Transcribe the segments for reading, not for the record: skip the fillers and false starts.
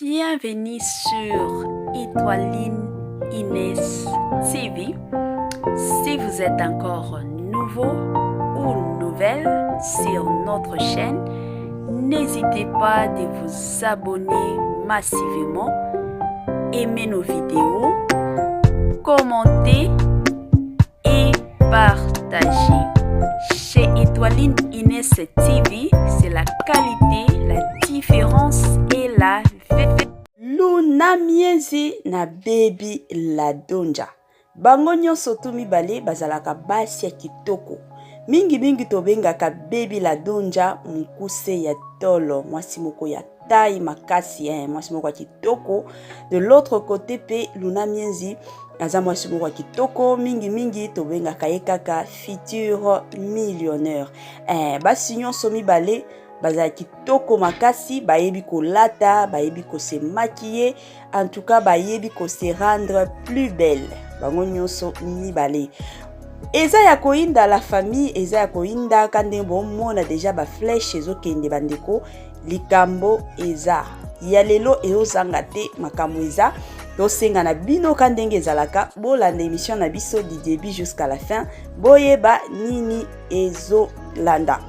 Bienvenue sur Étoiline Inès TV. Si vous êtes encore nouveau ou nouvelle sur notre chaîne, n'hésitez pas de vous abonner massivement, aimer nos vidéos, commenter et partager. Chez Étoiline Inès TV, c'est la qualité, la différence et la Luna Miezi na Baby Ladonja. Bango nyonso tu mibale bazalaka basi ya kitoko. Mingi mingi tobengaka Baby Ladonja mokuse ya tolo, mwasi moko ya taille makasi, eh, mwasi moko ya kitoko. De l'autre côté pe Luna Miezi aza mwasi moko ya kitoko, mingi mingi tobengaka ye kaka futur millionnaire. Eh, basi nyonso mibale bazala kitoko makasi, bayebi kolata, bayebi kose maquiller, en tout cas bayebi kose rendre plus belle. Bango nyonso mibale eza ya koyinda, la famille eza ya koyinda. Ka ndenge bomona deja ba flèche ezokende, bandeko, likambo eza ya lelo ezozanga te. Makambo eza, tosenga na bino ka ndenge ezalaka, bolanda émission na biso du début jusqu'à la fin, boyeba nini ezolanda.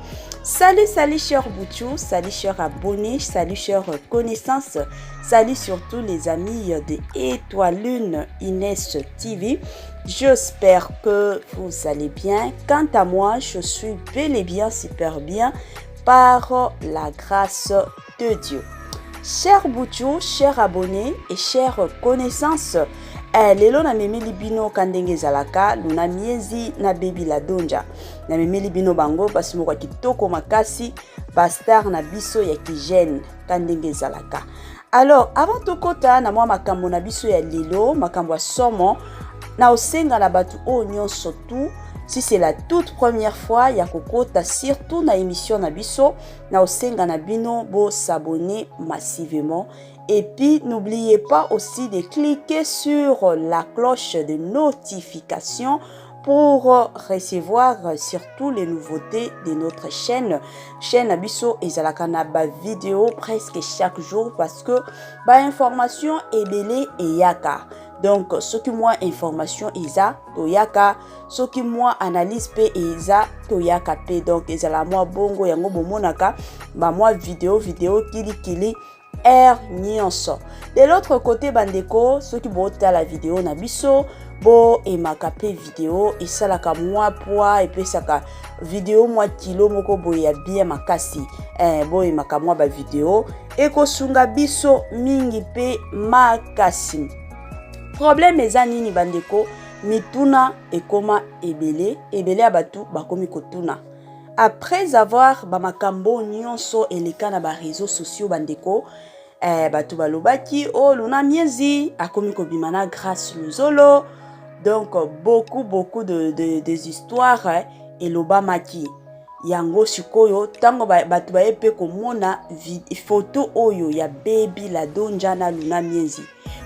Salut, salut cher Bouchou, salut cher abonné, salut cher connaissance, salut surtout les amis de Étoilune Inès TV. J'espère que vous allez bien. Quant à moi, je suis bel et bien super bien par la grâce de Dieu. Cher Bouchou, cher abonné et chère connaissance, eh, lelo namemeli bino ka ndenge ezalaka, Luna Miezi na Baby Ladonja. Namemeli bino bango, basi moko ya kitoko makasi, ba star na biso ya kijene, ka ndenge ezalaka. Alors, avant tokota na mwa makambo na biso ya lelo, makambo ya somo, na osenga na bato oyo nyonso tu, si c'est la toute première fois ya kokota surtout na émission na biso, na osenga na bino bo s'abonner massivement. Et puis n'oubliez pas aussi de cliquer sur la cloche de notification pour recevoir surtout les nouveautés de notre chaîne. Chaîne na biso ezalaka na ba vidéo presque chaque jour parce que ba information ebele eyaka. Donc soki mwa information eza, toyaka, soki mwa analyse pe eza, toyaka pe. Donc ezala mwa bongo, yango bomonaka ba mwa vidéo vidéo kilikili air nyonso. De l'autre côté, bandeko, soki botala video na biso, boemaka mpe video, esalaka mwa poids, epesaka video mwa kilo moko boye ya bien makasi. Eh, boemaka mwa bavideo, ekosunga biso mingi mpe makasi. Problème eza nini, bandeko? Mituna ekoma ebele ebele ya bato bakomi kotuna après avoir bamakambo nyonso eleka na baréseaux sociaux. Bandeko, eh, bato balobaki o oh, Luna Miezi akomi kobima na Grâce Luzolo. Donc beaucoup beaucoup de des histoires, eh, elobamaki yango. Sikoyo ntango bato baye mpe komona photo oyo ya Baby Ladonja na Luna Miezi,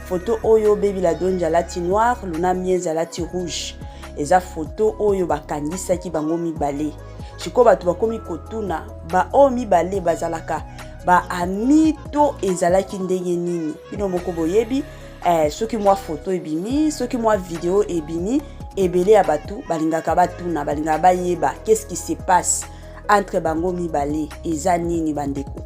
photo oyo Baby Ladonja alati noir, Luna Miezi alati rouge, eza photo oyo bakangisaki bango mibale. Sikoyo bato bakomi kotuna, baoyo mibale bazalaka baami to ezalaki ndenge nini? Bino moko boyebi, eh, soki mwa photo ebimi, soki mwa video ebimi, ebele ya bato balingaka batuna, balingaka bayeba qu'est-ce qui se passe entre bango mibale, eza nini. Bandeko,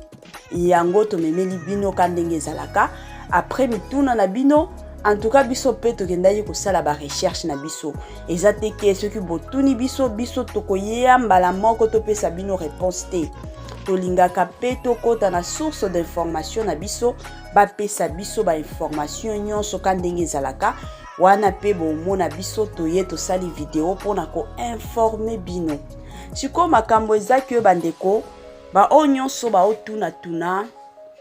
yango tomemeli bino ka ndenge ezalaka. Après mituna na bino, en tout cas biso mpe tokendaki kosala barecherche na biso. Eza te ke soki botuni biso, biso tokoyeya mbala moko topesa bino réponse te. Tolingaka mpe tokɔta na source d'information na biso, bapesa biso bainformation nyonso ka ndenge ezalaka wana. Mpe bomona biso toye tosali video mpona koinformer bino. Sikoyo makambo ezaki oyo, bandeko, baoyo nyonso baotunatuna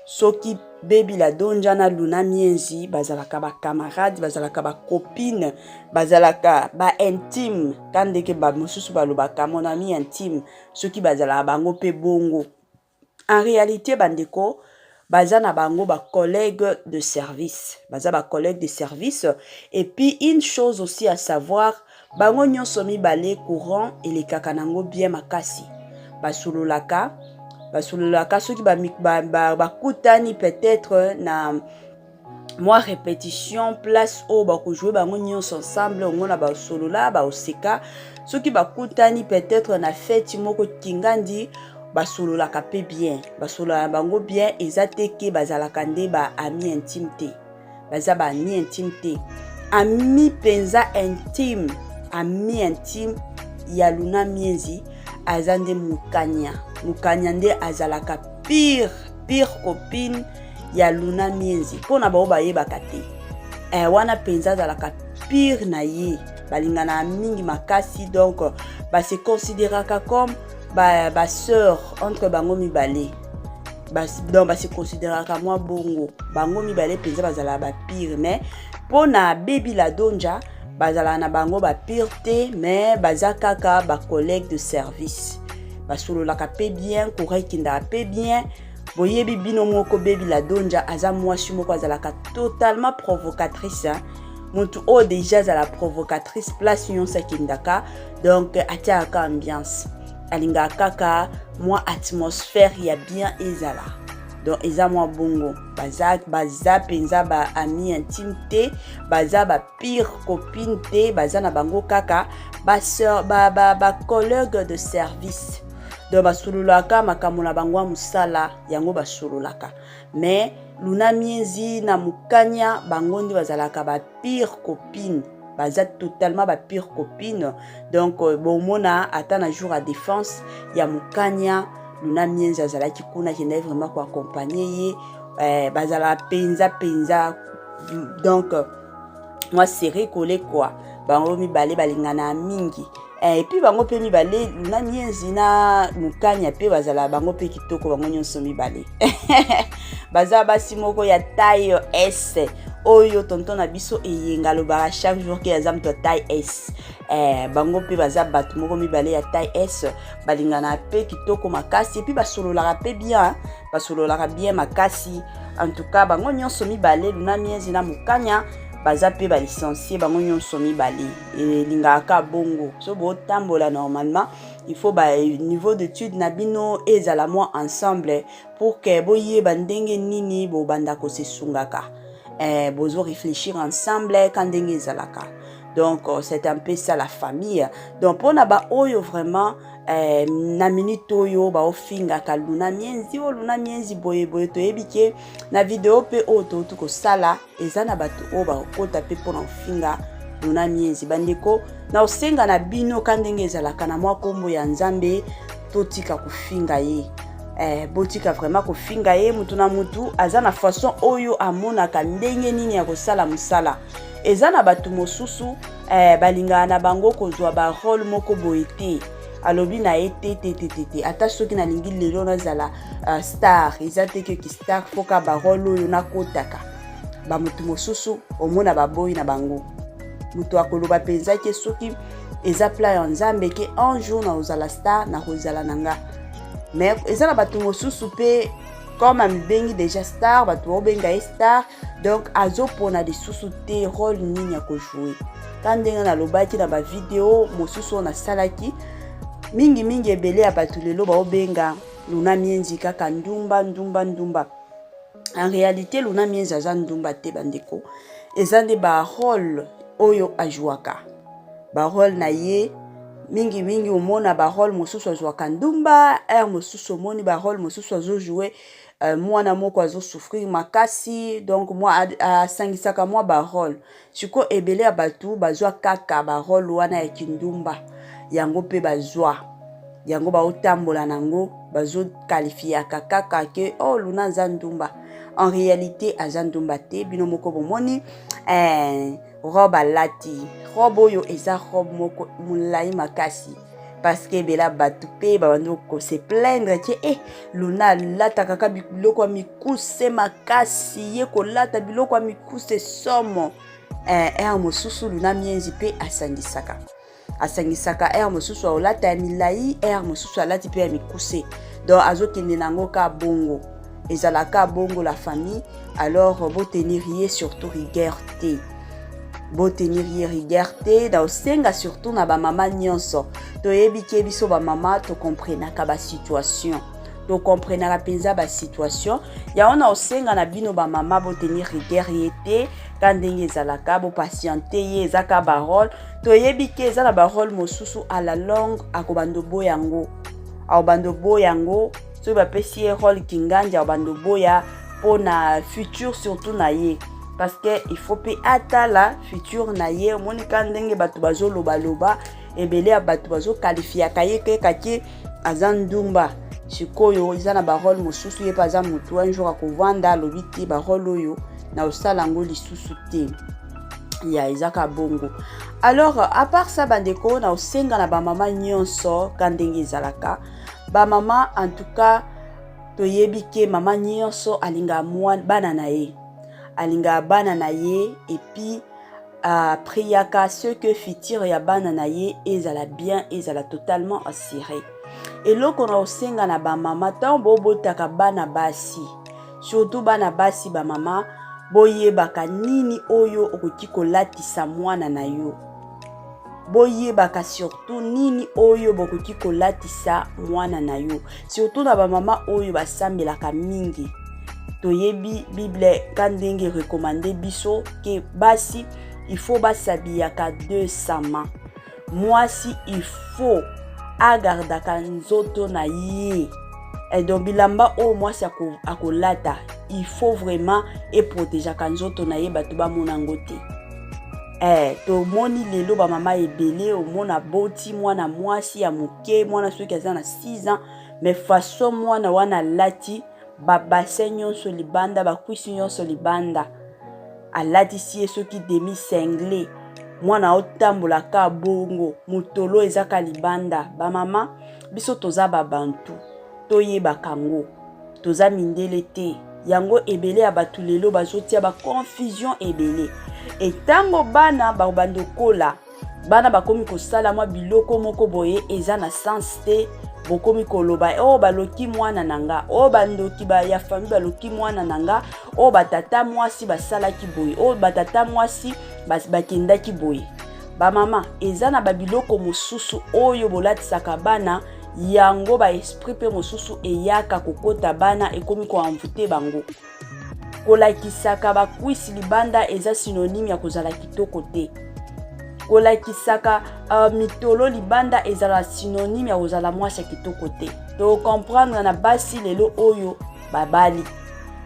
soki Baby Ladonja na Luna Miezi bazalaka bacamarade, bazalaka bacopine, bazalaka baintime, ka ndenge bamosusu balobaka mon ami intime, soki bazalaka bango mpe bongo. En réalité, bandeko, baza na bango bacollègue de service, baza bacollègue de service. Et puis une chose aussi à savoir, bango nyonso mibale courant elekaka nango bien makasi, basololaka. Basololaka soki bakutani ba, ba, ba peut-être na mwa répétition, place oyo bakojoue bango nyonso ensemble, omona basolola, baoseka. Soki bakutani peut-être na fête moko kingandi, basololaka mpe bien, basololaka bango bien. Eza te ke bazalaka nde ba ami intime te, baza baami intime te. Ami mpenza intime, ami intime ya Luna Mienzi aza nde Mokanya. Mokanya nde azalaka pire pire copine ya Luna Mienzi. Mpona bao bayebaka te, wana mpenza azalaka pire na ye, balingana mingi makasi. Donc base considéraka comme ba sœur ba entre bango mibale. Donc base considéraka mwa bongo, bango mibale mpenza bazalaka bapire. Mais mpo na Baby Ladonja, bazalaka na bango bapire te, mais baza kaka bacollègue de service. Basololaka mpe bien, courant ekendaka mpe bien. Boyebi bino moko, Baby Ladonja aza mwasi moko azalaka totalement provocatrice, hein? Motu oyo déjà azala provocatrice, place nyonso akendaka, donc atiakaka ambiance, alingaka kaka mwa atmosphère ya bien ezala. Donc eza mwa bongo, baza mpenza baami intime te, baza bapire copine te, baza na bango kaka bacollègue ba, ba de service. Donc basololaka makambo na bango ya mosala, yango basololaka. Mais Luna Mienzi na Mokanya, bango nde bazalaka bapire copine, baza totalement bapire copine. Donc bomona ata na jour ya défense ya Mokanya, Luna Mienzi azalaki kuna, akendaki vraiment koaccompagner ye. Bazalaka mpenza mpenza, donc mwa serré collé quoi. Bango mibale balingana mingi. Et puis bango mpe mibale, Luna Mienzi na Mokanya mpe bazala bango mpe kitoko. Bango nyonso mibale baza basi moko ya taille S, oyo tonton na biso Eyenga alobaka chaque jour ke aza moto ya taille S. Bango mpe baza bato moko mibale ya taille S, balingana mpe kitoko makasi, et puis basololaka mpe bien, basololaka bien makasi. En tout cas, bango nyonso mibale, Luna Mienzi na Mokanya, baza mpe balicencié bango nyonso mibale. Elingaka bongo, so botambola normalement, il faut ba niveau d'étude na bino ezala mwa ensemble pour que boyeba ndenge nini bobanda kosesungaka, bozo réfléchir ensemble ka ndenge ezalaka. Donc c'est un peu ça la famille. Donc mpona baoyo vraiment na minute oyo baofingaka Luna Mienzi, oyo Luna Mienzi boyeboye, toyebi ke na video mpe oyo touti kosala, eza na bato oyo bakokota mpe mpona kofinga Luna Mienzi. Bandeko, na osenga na bino ka ndenge ezalaka na mwa nkombo ya Nzambe, totika kofinga ye. Botika vraiment kofinga ye. Mutu na mutu aza na façon oyo amonaka ndenge nini ya kosala mosala. Eza na bato mosusu balingaka na bango kozwa barole moko boye te. Alobi na ye te te te te te, ata soki nalingi lelo nazala star, eza te keki star foka barole oyo nakotaka. Bamoto mosusu omona baboyi na bango. Moto akoloba mpenza ke soki eza plan ya Nzambe ke un jour nakozala star, nakozala na nga. Mais eza na bato mosusu mpe, comme amibengi déjà star, bato baobenga ye star, donc azopona lisusu te rôle nini ya kojoue. Ka ndenge nalobaki na bavideo mosusu oyo nasalaki, mingimingi ebele ya bato lelo baobenga Luna Mienzi kaka ndumba, ndumba, ndumba. En réalité, Luna Mienzi aza ndumba te, bandeko. Eza nde barole oyo ajwaka, barole na ye mingimingi. Omona barole mosusu azwaka ndumba, aire mosusu omoni barole mosusu azojoue mwana moko azosouffrir makasi. Donc mwa asangisaka mwa barole. Sikoyo ebele ya bato bazwa kaka barole wana ya kindumba, yango mpe bazwa yango, baotambola nango, bazoqualifiaka kaka ke oh, Luna aza ndumba. En réalité, aza ndumba te. Bino moko bomoni robe alati, robe oyo eza robe moko molai makasi, parce que ebela bato mpe babandi kose plaindre ke Luna alataka kaka biloko ya mikuse makasi, ye kolata biloko ya mikuse somo. Aire mosusu Luna Mienzi mpe asangisaka, aire mosusu aolata ya milai, aire mosusu alati mpe ya mikuse. Donc azokende nango ka bongo, ezalaka bongo la famille. Alors botenir ye surtout rigueur te, botenir ye rigueur te. Na osenga surtout na bamama nyonso, toyebi ke biso bamama tokomprenaka basituation. Tokomprenaka mpenza basituation yango. Na osenga na bino bamama, botenir rigueur ye te ka ndenge ezalaka, bopatiente ye. Eza ka barole, toyebi ke eza na barole mosusu, à la longue akobanda oboya yango, akobanda oboya yango. Soki bapesi ye role kingandi, akobanda oboya mpona futur surtout na ye, parce que il faut mpe atala futur na ye. Omoni ka ndenge bato bazolobaloba, ebele ya bato bazoqualifiaka ye keka ke aza ndumba. Sikoyo eza na barole mosusu, ye mpe aza motu, un jour akovanda, alobi te barole oyo na osala yango lisusu te. Ya ezaka bongo. Alors, à part ça, bandeko, na osenga na bamama nyonso ka ndenge ezalaka. Bamama, en tout cas, toyebi ke mama nyonso alingaka bana na ye, alingaka bana na ye, et puis apriaka ce que futur ya bana na ye ezala bien, ezala totalement assuré. Eloko na osenga na bamama, ntango bobotaka bana basi, surtout bana basi, bamama, boyebaka nini oyo okoki kolatisa mwana na yo. Boyebaka surtout nini oyo bokoki kolatisa mwana na yo, surtout na bamama oyo basambelaka mingi. Toyebi Bible ka ndenge recommande biso ke basi, il faut bas'habillaka décemment. Mwasi, il faut agardaka nzoto na ye. Et donc bilamba oyo mwasi akolata, il faut vraiment eprotégeaka nzoto na ye, bato bamona yango te. Tomoni lelo bamama ebele, omona boti mwana mwasi ya moke, mwana soki aza na 6 ans, mais façon mwana wana alati, babassin nyonso libanda, bacuisses nyonso libanda, alatisi ye soki demi singlet, mwana aotambolaka bongo, motolo ezaka libanda. Bamama, biso toza babantu, toyebaka yango, toza mindele te. Yango ebele ya bato lelo bazotia baconfusion ebele. Etango bana babanda okola, bana bakomi kosala mwa biloko moko boye eza na sens te, bokomi koloba: "Oyo oh, baloki mwana na nga, oyo oh, bandoki ba ya famille baloki mwana na nga, oyo oh, batata mwasi basalaki boye, oyo batata mwasi bakendaki boye." Bamama, eza na babiloko mosusu oyo bolatisaka bana yango, baesprit mpe mosusu eyaka kokota bana, ekomi koenvoûter bango. Kolakisaka bacuisses libanda eza synonyme ya kozala kitoko te. Kolakisaka mitolo libanda ezala synonyme ya kozala mwasi ya kitoko te. Tocomprendre na basi lelo oyo babali,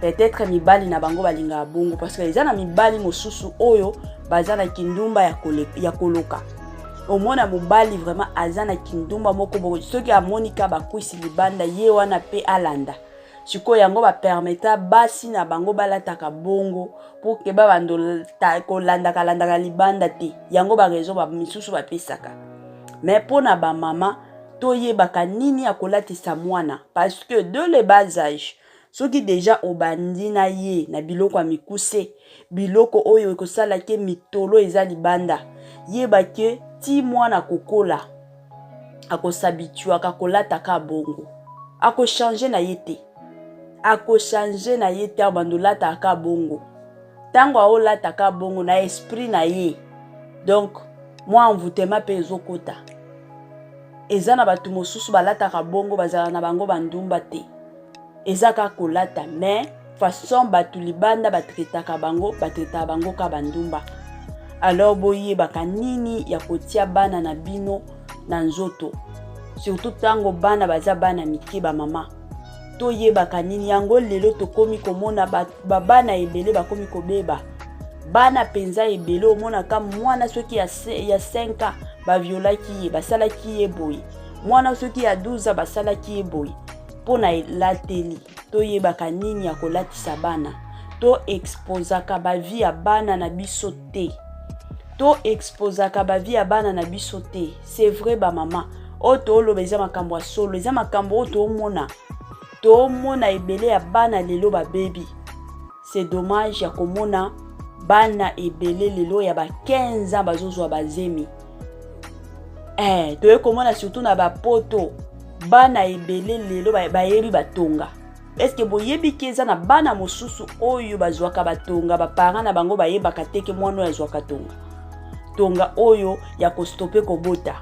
peut-être mibali na bango balingaka bongo, parce que eza na mibali mosusu oyo baza na kindumba ya koloka. Omona mobali vraiment aza na kindumba moko boye, soki amoni ka bacuisses libanda, ye wana mpe alanda. Sikoyo yango bapermettre basi na bango balataka bongo pour ke babando kolandaka landaka libanda te. Yango baraison misusu bapesaka. Mais mpo na bamama, toyebaka nini ya kolatisa mwana, parce que de le bas âge, soki déjà obandi na ye na biloko ya mikuse, biloko oyo ekosala ke mitolo eza libanda, yeba ke ti mwana kokola, akos'habituaka kolataka bongo, akochange na ye te, akochange na ye te. Abanda olataka bongo, ntango aolataka bongo na esprit na ye, donc mwa envoûtement mpe ezokota. Eza na bato mosusu balataka bongo, bazala na bango bandumba te, eza kaka kolata, mais façon bato libanda batraitaka bango, batraitaka bango ka bandumba. Alors boyebaka nini ya kotia bana na bino na nzoto, surtout ntango bana baza bana mike. Bamama, toyebaka nini yango. Lelo tokomi komona babana ebele bakomi kobeba, bana mpenza ebele. Omonaka mwana soki ya 5 ans, baviolaki ye, basalaki ye boye, mwana soki ya 12 ans, basalaki ye boye mpo na elateli. Toyebaka nini ya kolatisa bana. Toexposaka bavie ya bana na biso te, toexposaka bavie ya bana na biso te. C'est vrai, bamama, oyo tooloba eza makambo ya solo, eza makambo oyo toomona. Toomona ebele ya bana lelo babebi. C'est dommage ya komona bana ebele lelo ya ba 15 ans bazozwa bazemi. Toye komona surtout na bapoto, bana ebele lelo bayebi batonga. Est-ce boyebi ke eza na bana mosusu oyo bazwaka batonga, baparent na bango bayebaka te ke mwana oyo azwaka tonga, tonga oyo ya kostopper kobota?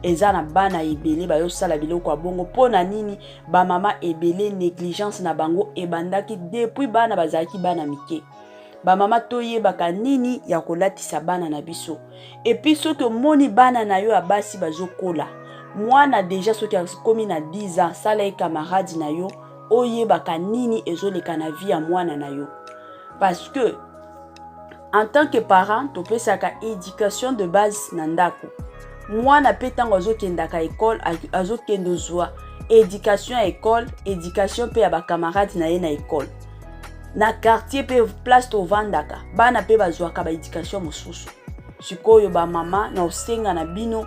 Eza na bana ebele bazosala biloko ya bongo. Mpo na nini bamama ebele négligence na bango ebandaki depuis bana bazalaki bana mike? Bamama, toyebaka nini ya kolatisa bana na biso. Et puis soki omoni bana na yo ya basi bazokola, mwana déjà soki akomi na 10 ans, sala ye camarade na yo, oyebaka nini ezoleka na vie ya mwana na yo, parce que en tant que parent, topesaka éducation de base na ndako. Mwana mpe ntango azokendaka école, azokende ozwa éducation ya école, éducation mpe ya bacamarade na ye na école, na quartier mpe place tovandaka. Bana mpe bazwaka baéducation mosusu. Sikoyo bamama, na osenga na bino,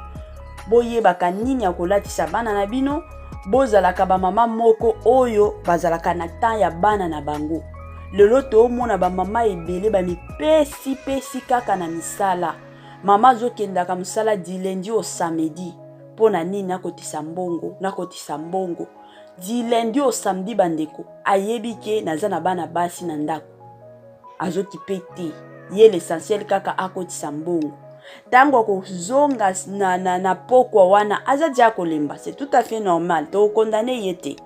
boyebaka nini ya kolatisa bana na bino. Bozalaka bamama moko oyo bazalaka na temps ya bana na bango. Lelo toomona bamama ebele bamipesipesi kaka na misala. Mama azokendaka mosala du lundi au samedi. Mpo na nini? Nakotisa mbongo, nakotisa mbongo du lundi au samedi. Bandeko, ayebi ke naza na bana basi na ndako, azokipe te. Ye l'essentiel kaka akotisa mbongo. Ntango akozonga na pokwa wana, aza dia kolemba. C'est tout à fait normal, tokokondane ye te.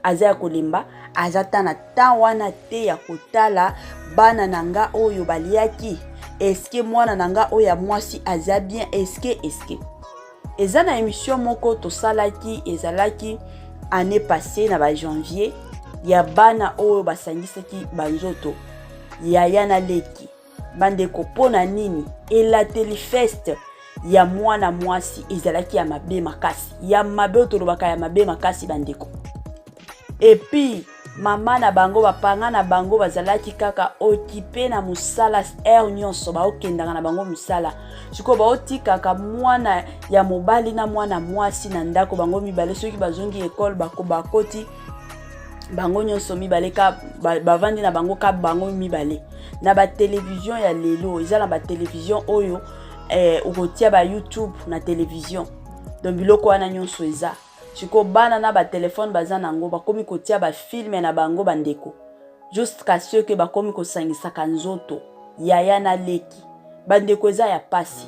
Aza ya kolemba, aza ta na temps wana te ya kotala bana na nga oyo baliaki, eske mwana na nga oyo ya mwasi aza bien, eske eza. Na émission moko tosalaki, ezalaki année passée na bajanvier, ya bana oyo basangisaki banzoto, yaya na leki. Bandeko, mpo na nini elateli feste ya mwana mwasi ezalaki ya mabe makasi, ya mabe oyo tolobaka ya mabe makasi, bandeko? Et puis mama na bango, bapanga na bango bazalaki kaka occupé na mosala. Heure nyonso baokendaka na bango mosala. Sikoyo baotikaka mwana ya mobali na mwana mwasi na ndako, bango mibale. Soki bazongi école, bakoti bango nyonso mibale, ka bavandi na bango ka bango mibale na batelevizio. Ya lelo eza na batelevizio oyo okotia ba YouTube na televizio. Donc biloko wana nyonso eza. Sikoyo bana na batelefone baza nango, bakomi kotia bafilms na bango, bandeko, jusqu'à ce que bakomi kosangisaka nzoto, yaya na leki. Bandeko, eza ya pasi,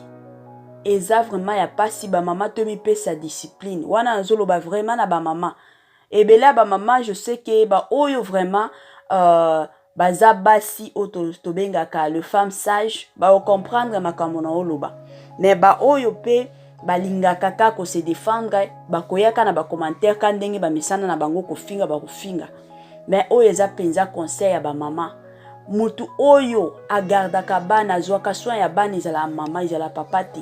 eza vraiment ya pasi. Bamama, tomipesa discipline wana. Nazoloba vraiment na bamama ebele ya bamama. Je sais ke baoyo vraiment baza basi oyo tobengaka le femme sage bakocomprendre makambo na oloba. Mais baoyo mpe balingaka kaka kose défendre, bakoyaka na bacommentaire ka ndenge bamesana na bango kofinga, bakofinga. Mais oyo eza mpenza conseil ya bamama. Mutu oyo agardaka bana, azwaka soin ya bana, ezala mama, ezala papa te.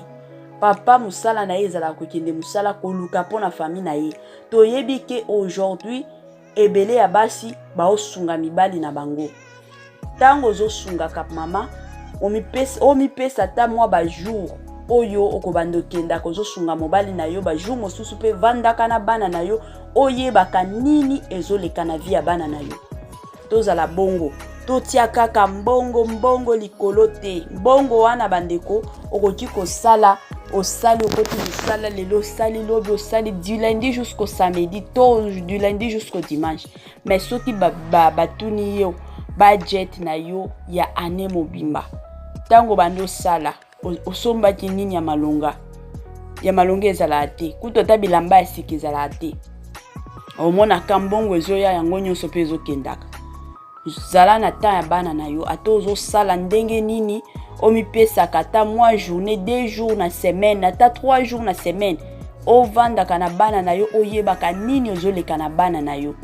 Papa, mosala na ye ezalaka kokende mosala, koluka mpo na famille na ye. Toyebi ke aujourd'hui ebele ya basi baosunga mibali na bango. Ntango ozosungaka mama, omipesa ata mwa bajour oyo okobanda okendaka, ozosunga mobali na yo. Bajour mosusu mpe vandaka na bana na yo, oyebaka nini ezoleka na vie ya bana na yo. Tozala bongo, totia kaka mbongo mbongo likolo te. Mbongo wana, bandeko, okoki kosala, osali, okoti mosala lelo, osali lobi, osali du lundi jusqu'au samedi to du lundi jusqu'au dimanche. Mais soki batuni yo budget na yo ya année mobimba, ntango bandi osala, osombaki nini ya malonga? Ya malonga ezalaka te. Kutu ata bilamba ya sika ezalaka te. Omonaka mbongo ezoya, yango nyonso mpe ezokendaka. Zala na temps ya bana na yo. Ata ozosala ndenge nini, omipesaka ata mwa journée, 2 jours na semaine, ata 3 jours na semaine, ovandaka na bana na yo, oyebaka nini ozoleka na bana na yo,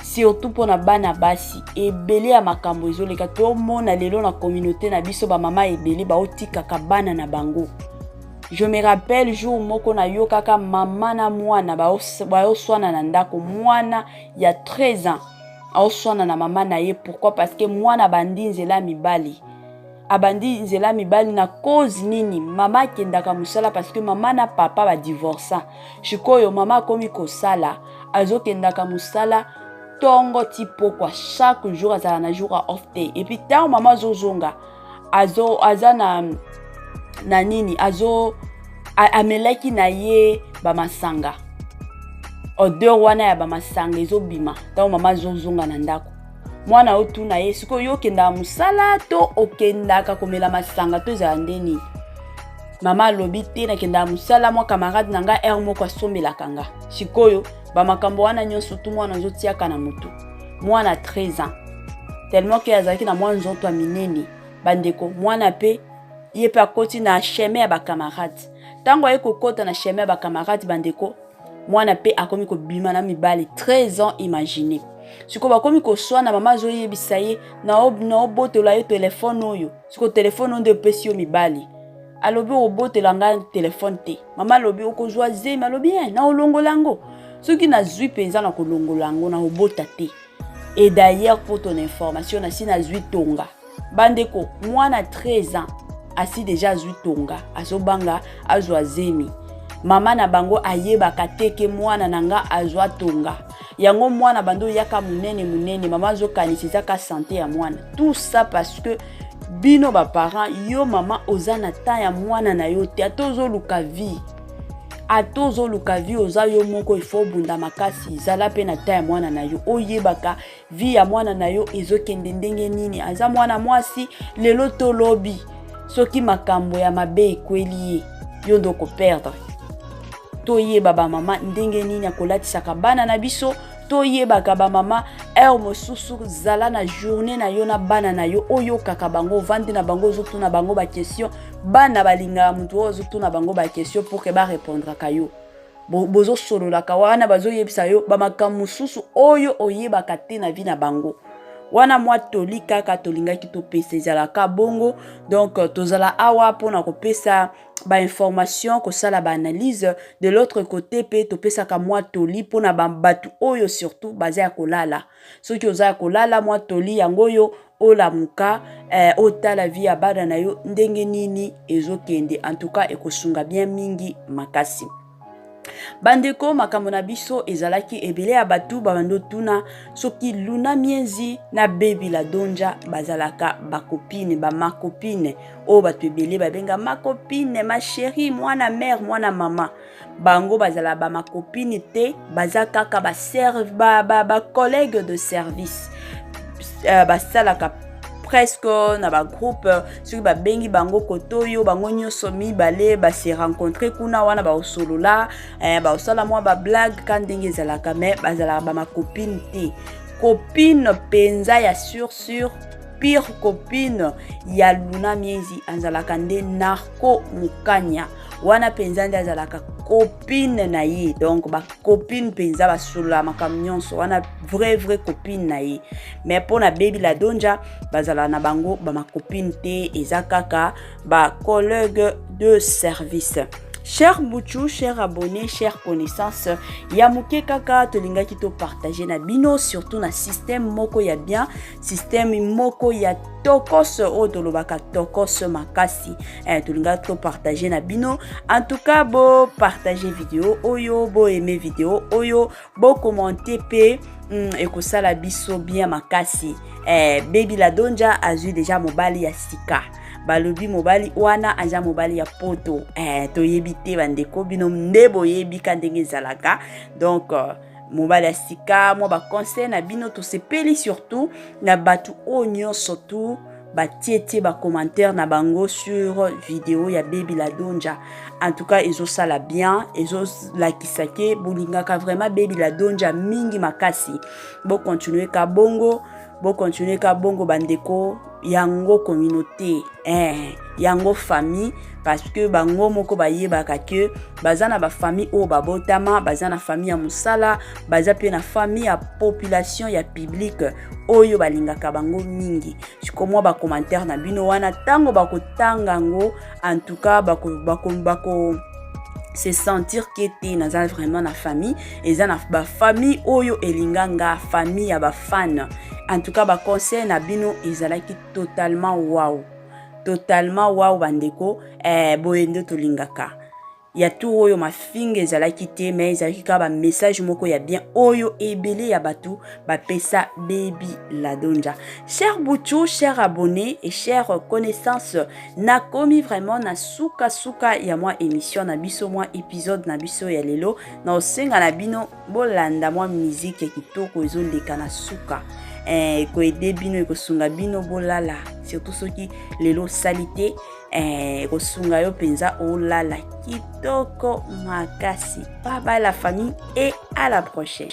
surtout mpona bana basi. Ebele ya makambo ezoleka, tomona lelo na communauté na biso, bamama ebele baotikaka bana na bango. Je me rappelle jour moko nayokaka mama na mwana baoswana na ndako. Mwana ya 13 ans aoswana na mama na ye. Pourquoi? Parce que mwana abandi nzela mibali, abandi nzela mibali. Na cause nini? Mama akendaka mosala, parce que mama na papa badivorsa. Sikoyo mama akomi kosala, azokendaka mosala ntongo ti pokwa, chaque jour, azala na jour ya off te. Et puis ntango mama azozonga, aza na nini, azo amelaki na ye bamasanga, odeur wana ya bamasanga ezobima. Ntango mama azozonga na ndako, mwana otuna ye: "Sikoyo yo okendaka mosala to okendaka komela masanga to ezala nde nini?" Mama alobi te, nakendaka mosala, mwa camarade na nga heure moko asombelaka nga. Sikoyo bamakambo wana nyonso tu mwana azotiaka na motu. Mwana 13 ans, tellement ke azalaki na mwa nzoto ya minene, bandeko, mwana mpe ye mpe akoti na chemin ya bacamarade. Ntango aye kokota na chemin ya bacamarade, bandeko, mwana mpe akomi kobima na mibali. 13 ans, imagine. Sikoyo bakomi koswana, mama azoyebisa ye: "Naobotola yo telefone oyo. Sikoyo telefone oyo nde epesi yo mibali." Alobi: "Obotela ngai telefone te." Mama alobi: "Okozwa zemi." Alobi: "E, naolongola yango. Soki nazwi mpenza na kolongola yango, naobota te. Et d'ailleurs, pour ton information, nasi nazwi tonga." Bandeko, mwana 13 ans asi deja azwi tonga, azobanga azwa zemi. Mama na bango ayebaka te ke mwana na nga azwa tonga. Yango mwana bando oyaka monene monene, mama azokanisa ezaka santé ya mwana. Tout ça parce que bino baparent, yo mama, oza na temps ya mwana na yo te. Ata ozoluka vie, ata ozoluka vie, oza yo moko, ifo obunda makasi. Zala mpe na temps ya mwana na yo, oyebaka vie ya mwana na yo ezokende ndenge nini. Aza mwana mwasi, lelo tolobi soki makambo ya mabe ekweli ye, yo nde okoperdre. Toyeba bamama ndenge nini akolatisaka bana na biso. Toyebaka bamama, heure mosusu zala na journée na yo na bana na yo, oyokaka bango, ovandi na bango, ozotuna bango baquestion. Bana balingaka motu oyo ozotuna bango baquestion pour ke barépondraka yo. Bozosololaka wana, bazoyebisa yo bamakambo mosusu oyo oyebaka te na vie na bango wana. Mwa toli kaka tolingaki topesa, ezalaka bongo. Donc tozala awa mpona kopesa bainformation, kosala baanalyse. De l'autre côté mpe topesaka mwa toli mpona bato oyo surtout baza ya kolala. Soki oza ya kolala, mwa toli yango oyo: olamuka, otala vie ya bana na yo ndenge nini ezokende. En tout cas, ekosunga bien mingi makasi. Bandeko, makambo na biso ezalaki ebele ya bato babandi otuna soki Luna Miezi na Bebi La Donja bazalaka bacopine, bamacopine oyo bato ebele babenga macopine, ma chérie, mwana mère, mwana mama. Bango bazala bamacopine te, baza kaka bacollègue ba, ba, ba de service. Basalaka presque na bagroupe. Soki babengi bango kote oyo, bango nyonso mibale base rencontre kuna wana, baosolola, baosala mwa bablague ka ndenge ezalaka, mais bazalaka bamacopine te. Copine mpenza ya sûr sûr, pire copine ya Luna Miezi azalaka nde Narco Mokanya. Wana mpenza nde azalaka copine na ye. Donc bacopine mpenza, basolola makambo nyonso wana, vrai vrai copine na ye. Mais mpo na Bebi La Donja, bazala na bango bamacopine te, eza kaka bacollègue de service. Cher Buchu, cher abonné, cher connaissance, ya moke kaka tolingaki topartage na bino, surtout na système moko ya bien, système moko ya tokos oyo tolobaka tokos makasi. Tolingaki topartage na bino. En tout cas, bopartage video oyo, boaime video oyo, bokommente mpe, ekosala biso bien makasi. Bebi La Donja azwi deja mobali ya sika. Balobi mobali wana aza mobali ya poto. Toyebi te, bandeko, bino nde boyebi ka ndenge ezalaka. Donc mobali ya sika, mwa baconseil na bino tosepeli, surtout na bato oyo nyonso tu batietie bacommentaire na bango sur video ya Bebi La Donja. En tout cas, ezosala bien, ezolakisa ke bolingaka vraiment Bebi La Donja mingi makasi. Bokontinue ka bongo, bokontinue ka bongo, bandeko. Yango communauté, yango famille, parce que bango moko bayebaka ke baza na bafamille oyo babotama, baza na famille ya mosala, baza mpe na famille ya population, ya publique oyo balingaka bango mingi. Siko mwa bacommentaire na bino wana, ntango bakotanga yango, en tout cas bako se sentir ke te, naza vraiment na famille, eza na bafamille oyo elinga nga, famille ya bafan. En tout cas, baconseil na bino ezalaki totalement wow, totalement wow. Bandeko, boye nde tolingaka ya tour oyo. Mafinga ezalaki te, mais ezalaki kaka bamessage moko ya bien oyo ebele ya bato bapesa Bebi Ladonja. Cher Buchu, cher abonné et cher connaissance, nakomi vraiment na sukasuka ya mwa émission na biso, mwa épisode na biso ya lelo. Na osenga na bino bolanda mwa miziki ya kitoko ezoleka na suka. Ekoaider bino, ekosunga bino bolala, surtout soki lelo osali te. Ekosunga yo mpenza olala kitoko makasi. Bye bye la famille et à la prochaine.